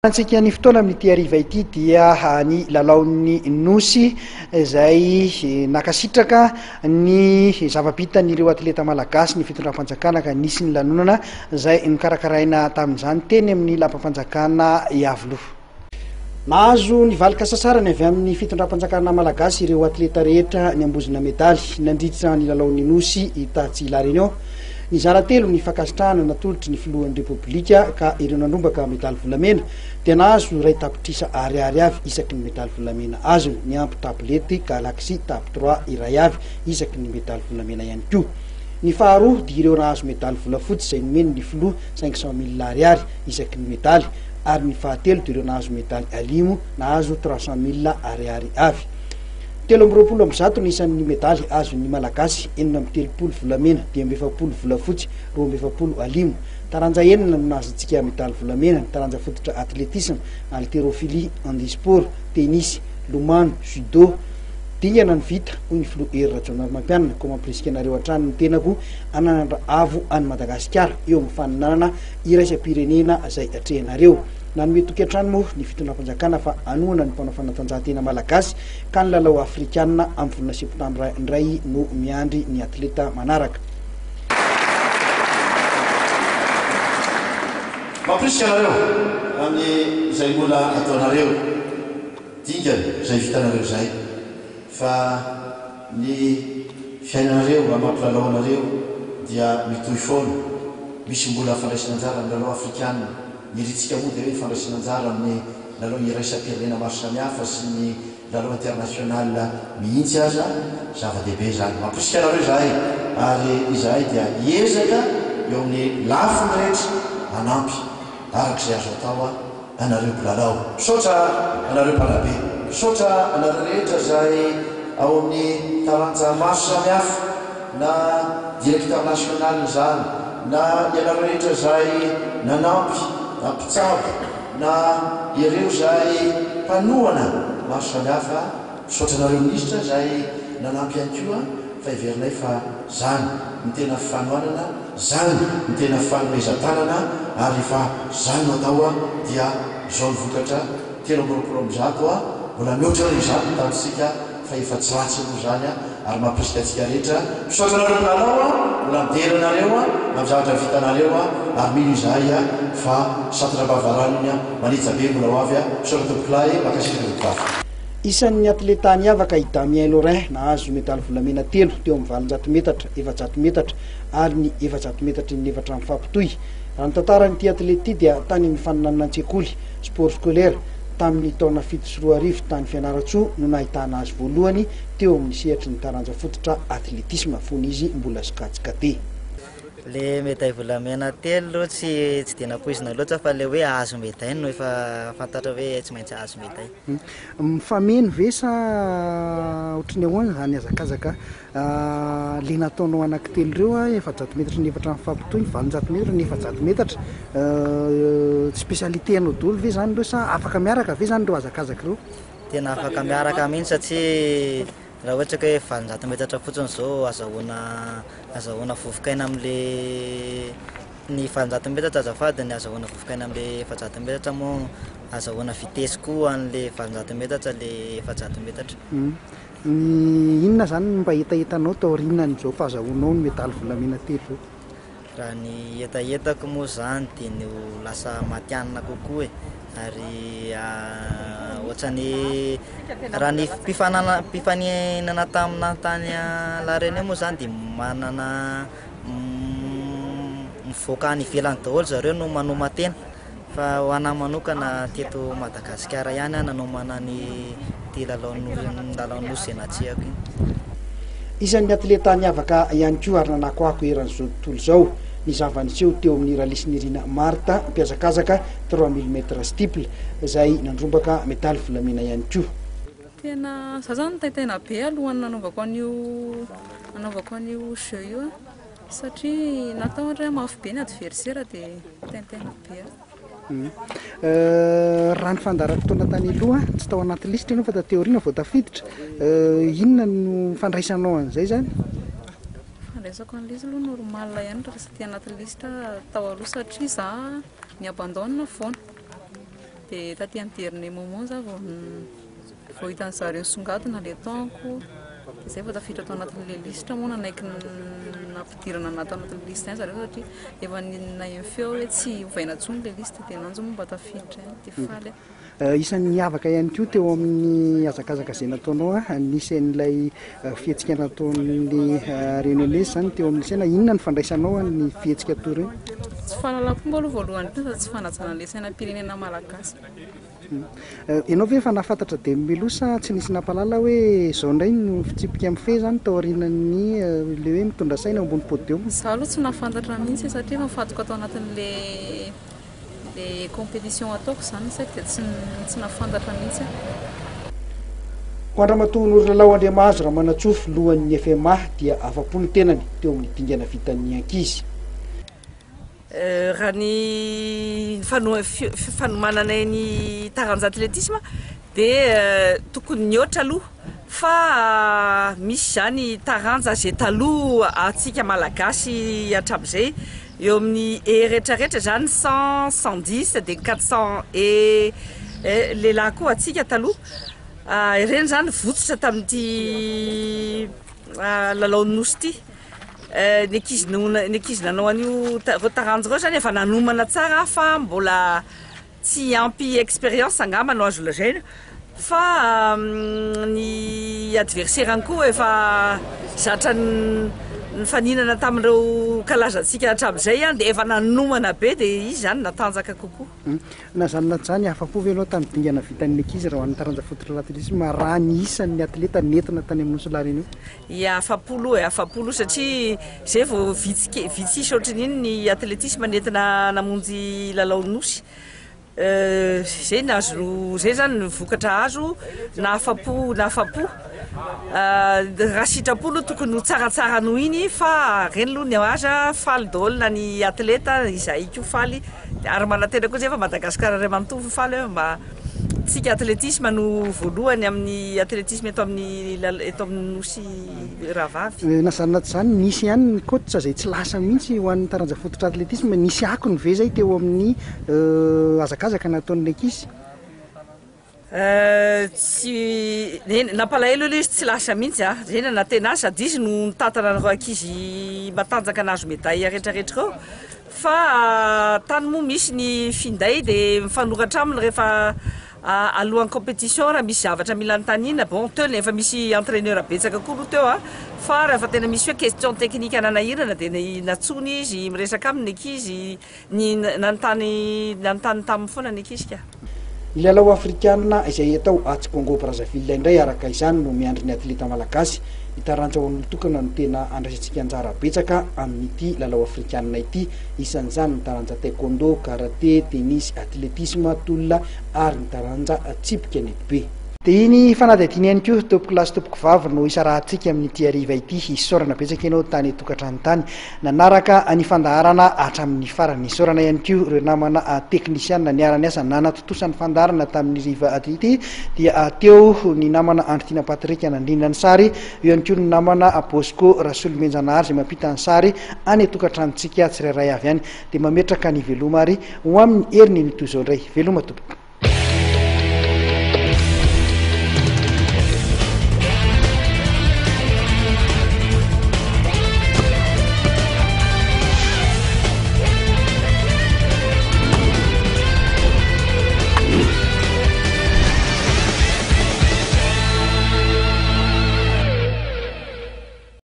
Antsika ny fotoana amin'ity hariva ity dia ny lalaon'ny Nosy izay nankasitraka ny zava-bitan'ireo atleta malagasy ny fitondram-panjakana ka nisy ny lanonana izay nokarakaraina tamin'izany teny amin'ny lapam-panjakana Iavoloha. Nahazo ny valin-kasasarany avy amin'ny fitondram-panjakana malagasy ireo atleta rehetra niambozona medaly nandritra ny lalaon'ny Nosy tatsy La Réunion. Nizara telo ny fankasitrahana natolotry ny filohan'ny Repoblika ka ireo nandrombaka medaly volamena dia nahazo 1 tapitrisa ariary avy isaky ny medaly volamena azony, niampy tablette Galaxy Tab 3 iray avy isaky ny medaly volamena ihany koa. Ny faharoa dia ireo nahazo medaly volafotsy izay nomeny ny filoha 500 mille ariary isaky ny medaly ary ny fahatelo dia ireo nahazo medaly alimo nahazo 300 mille ariary avy. 123 ny isan'ny medaly azon'ny Malagasy, 36 volamena, 45 volafotsy, 42 alimo. Taranja enina no nahazoantsika medaly volamena, ny taranja fototra atletisma, haltérophilie, handisport, tenisy, lomano, judo. Dingana ny vita, hoy ny filoha Hery Rajaonarimampianina, koa mampirisika anareo hatrany ny tenako hananatra avo an'i Madagasikara eo amin'ny faninanana iraisam-pirenena izay atrehinareo. Nanome toky hatrany moa ny fitondram-panjakana fa hanohana ny mpanao fanatanjahantena malagasy ka ny lalao afrikanina amin'ny volana septambra indray no miandry ny atleta manaraka. Mampirisika anareo amin'izay mbola ataonareo dingana izay vitanareo izay fa ny fiainanareo amin'ny maha mpilalao anareo dia mitohy foana. Misy mbola fandraisana anjara amin'ny lalao afrikanina. Ny irintsika moa dia hoe ny fandraisana anjara amin'ny lalao iraisam-pirenena maro samihafa sy ny lalao international mihitsy aza, zava-dehibe izany. Mamporisika anareo izahay ary izahay dia hiezaka eo amin'ny lafiny rehetra hanampy araka izay azo atao anareo mpilalao. Misaotra anareo mpanabe. Misaotra anareo rehetra izay ao amin'ny taranja maro samihafa na directeur national izany na ianareo rehetra izay nanampy na mpitsabo na ireo izay mpanohana maro samihafa. Misaotra anareo minisitra izay nanampy ihany koa fa heverinay fa zany no tena fanohanana, zany no tena fanomezan-tanana ary rehefa zany no atao dia izao ny vokatra 123 a, mbola mihoatra noho izany ny tanjontsika fa efa tsy ratsy aloha izany ary mampirisika antsika rehetra. Misaotra anareo mpilalao a, mbola midera anareo a, amin'ny zavatra vitanareo a, ary mino izahay a fa santatra am-bavaranony a, manetsa be mbola ho avy a, misaotra tompokolahy, mankasitraka tompokavy. Isan'ny atleta niavaka i Damien Lorin, nahazo medaly volamena telo teo amin'ny 800 metatra, 400 metatra ary ny 400 metatra inefatra mifampitohy. Raha ny tantaran'ity atleta ity dia tany amin'ny faninanana an-tsekoly, sport scolaire, tamin'ny taona 2007 tany Fianarantsoa no nahitana azy voalohany teo amin'ny sehatry ny taranja fototra atletisma fony izy mbola sokajy cadet. Le médaille volamena telo aloha tsy de nampoizina loatra fa le hoe ahazo médaille no efa fantatra hoe tsy maintsy ahazo médaille. Mifameno ve sa ohatry ny ahoana izany hazakazaka le nataonao anankitelo ireo a, 400 metatra ny efatra mifampitohy, ny 800 metatra ny 400 metatra, spécialité anao daholo ve zany ireo sa afaka miaraka ve zany ireo hazakazaka ireo? Tena afaka miaraka mihitsy satria raha ohatra ka hoe 800 metatra fotsiny zao azahoana vovokaina am'le ny 800 metatra azafady, ny azahoana vovokaina am'le 400 metatra moa azahoana vitesse koa an'le 800 metatra le 400 metatra. Ny inona zany no mba hetahetanao taorianan'izao fahazahoanao ny medaly volamena telo zao? Raha ny hetahetako moa zany dia ny ho lasa matihanina kokoa e, ary ohatran'ny raha ny mpifaninana taminahy tany La Réunion moa zany dia manana mivoaka any ivelany daholo zareo no manoman-tena fa ho anahy manokana teto Madagasikara ihany aho nanomana ny ity lalao nosy izay natsehako iny. Isan'ny atleta niavaka ihany koa ary nanakoako eran'izao tontolo izao ny zava-niseho teo amin'ny Ralisinirina Marthe mpiazakazaka 3000 mètres steeple izay nandrombaka medaly volamena ihany koa. Tena za zany nitaintaina be alohan'ny nanaovako an'io jeu io a, satria natao ohatra hoe mafy be ny adversaire dia nitaintaina be aho. Raha ny fandaharam-potoana tany aloha tsy tao anaty lisitra ianao fa taty aoriana vao tafiditra, inona no fandraisanao an'izay zany? Fandraisako an'ilay izy aloha normal ihany raha tsy aty anaty lisitra tao aloha satria za ni-abandonne foana. Dia taty amin'ny dernier moment za vao vao hitan'ny zareo nisongadina ilay temps-ko. Dia izay vao tafiditra tao anatin'ilay lisitra moa nanaiky nampidirana anah tao anatin'ny liste ihany zareo satria efa naheno feo hoe tsy ovaina intsony ilay liste dia nanjo moa mba tafiditra ihany dia faly aho. Isan'ny niavaka ihany koa teo amin'ny hazakazaka izay nataonao, nisy an'ilay fihetsika nataon'ny Réunionnais izany teo amin'ny saina. Inona no fandraisanao ny fihetsika toy ireny? Tsy fahalalam-pomba aloha voalohany indrindra sady tsy fanajana an'ilay sainam-pirenena malagasy. Ianao ve efa nahafantatra dia mialoha sa tsy nisy nampahalala hoe izao indray no fitsipika mifehy izany taorian'ny ilay hoe mitondra saina eo ambony podium? Izaho aloha tsy nahafantatra mihitsy satria efa nifantoka tao anatin'ilay Le compétition ataoko zany saika dia tsy tsy nahafantatra mihitsy aho. Ho an-dRamatoa Norolalao Andriamahazo Ramanantsoa, filohan'ny FMA, dia afa-po ny tenany teo amin'ny dingana vitan'ny ankizy. Raha ny fanomananay ny taranja atletisma dia tokony nihoatra aloha fa misy izany taranja izay taloha antsika Malagasy hatramin'izay eo amin'ny E rehetrarehetra izany 100, 110 dia 400 E lehilahy koa antsika taloha ireny izany votsotra tamin'ity lalaon'ny nosy ity. Ny ankizy ny ankizy nanao an'io ireo taranja ireo izany efa nanomana tsara fa mbola Tsy ampy expérience angamba no azo lazaina fa ny adversaire-ny koa efa zatra nifaninana tamin'ireo kalazantsika hatramin'izay dia efa nanomana be dia izy izany natanjaka kokoa. Na izany na tsy izany, afa-po ve ianao tamin'ny dingana vitan'ny ankizy raha ho an'ny taranja fototra atletisme raha ny isan'ny atleta nentina tany amin'ny Nosy La Réunion? Ia, afa-po aloha e, afa-po aloha satria izay vao vitsy ke- vitsy isa ohatran'iny ny atletisme nentina namonjy lalao nosy. Izay no azo, izay izany no vokatra azo nahafa-po nahafa-po. Raha sitrapo aloha tokony ho tsaratsara noho iny fa ireny aloha ny aza faly daholo na ny atleta, izahay koa faly ary manantena koa izay fa Madagasikara iray manontolo fa faly hoe mba Tsika atletisme no voalohany amin'ny atletisme eto amin'ny eto amin'ny nosy rahavavy. Na izany na tsy izany, nisy ihany ny coach izay tsy lasa mihitsy ho an'ny taranja fototra atletisme. Nisy akony ve izay teo amin'ny hazakazaka nataon'ny ankizy? Tsy, eny, nampalahelo aloha izy tsy lasa mihitsy a, izay no nanantena azy sady izy no nitantana an'ireo ankizy matanjaka nahazo medaille rehetrarehetra ireo. Fa tany moa misy ny finday dia mifanoratra aminy rehefa alohan'ny compétition raha misy zavatra mila anontaniana, bon teo efa misy entraineur betsaka koa aloha teo an, fa rehefa tena misy hoe question technique nanahirana dia nantsoiny izy miresaka aminy ny ankizy, ny nanontany nanontany taminy foana ny ankizy ka. Ny lalao afrikanina izay hatao atsy Congo Brazzaville indray araka izany no miandry ny atleta malagasy. Ny taranja ho an'olon-tokana no tena andraisantsika anjara betsaka amin'ity lalao afrikanina ity. Isan'izany ny taranja taekwondo, karate, tenisy, atletisma, tolona ary ny taranja tsipy kanetibe. Dia iny fanadihadiana ihany koa tompokolahy sy tompokovavy no isarahantsika amin'ity hariva ity. Isaorana betsaka ianao tany an-tokantrano tany. Nanaraka ny fandaharana hatramin'ny farany. Isaorana ihany koa ireo namana teknisianina niara-niasa nanatontosa ny fandaharana tamin'ny hariva ity dia teo ny namana Andry Tiana Patrick nandrindra ny sary, eo ihany koa ny namana Bosco Rasolomenjanahary izay mampita ny sary any an-tokantranontsika tsirairay avy any. Dia mametraka ny veloma ary ho amin'ny heriny ny toy izao indray. Veloma tompoko.